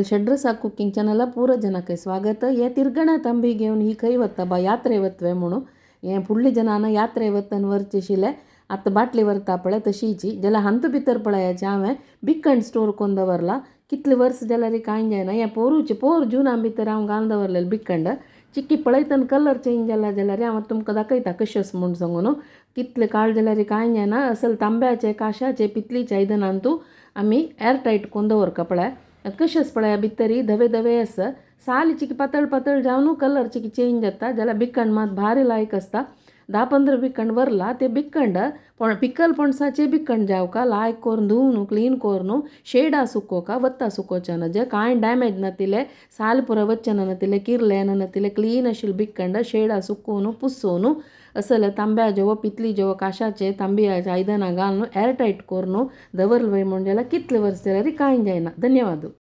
ಷಡ್ರಸ cooking ಚಾನल ಪೂರ ಜನಕ್ಕೆ ಸ್ವಾಗತ. हे तिरगणा ತಂಬಿ घेवन ही खंय वता बा यात्रे वतवे म्हणून हे फुडले जनान यात्रे वतन व्हरचेशिले आतां बाटली व्हरता पळय तशीची जाल्यार हांतू भितर पळयाचे हांवें बिकण स्टोर करून दवरला. कितले वर्स जाल्यार कांय जायना. हें पोरूचे पोर जुना भितर हांव घालून दवरलेलें बिकंड चिक्की पळयतना कलर चेंज जाला जाल्यार हांव तुमकां दाखयता कशें आसा म्हूण सांगून. कितले काळ जाल्यार कांय जायना. असल तांब्याचे काशाचे पितलीचे आयदनांतू आमी एअरटायट करून दवरका पळय कशें आसा पळया भितरी धवे धवे आसा साल चिकी पातळ पातळ जावन कलर चिकी चेंज जाता जाल्यार बिकण मात भारी लायक आसता. 10-15 बिकण व्हरला ते बिकंड पिकल पणसाचे बिकण जावका लायक करून धुवन क्लीन करून शेडा सुकोवका वत्ता सुकोवचें ना कांय डॅमेज नातिले साल पुरो वचना नातिले किर्ले नातिले क्लीन आशिल्लें बिकंड शेडा सुकोवन पुसोवन असले तांब्याचे वो पितलीचे वो काशाचे तांब्याचे आयदनां घालून एअरटायट करून दवरले म्हूण जाल्यार कितले वर्स जाल्यार कांय जायना. धन्यवाद.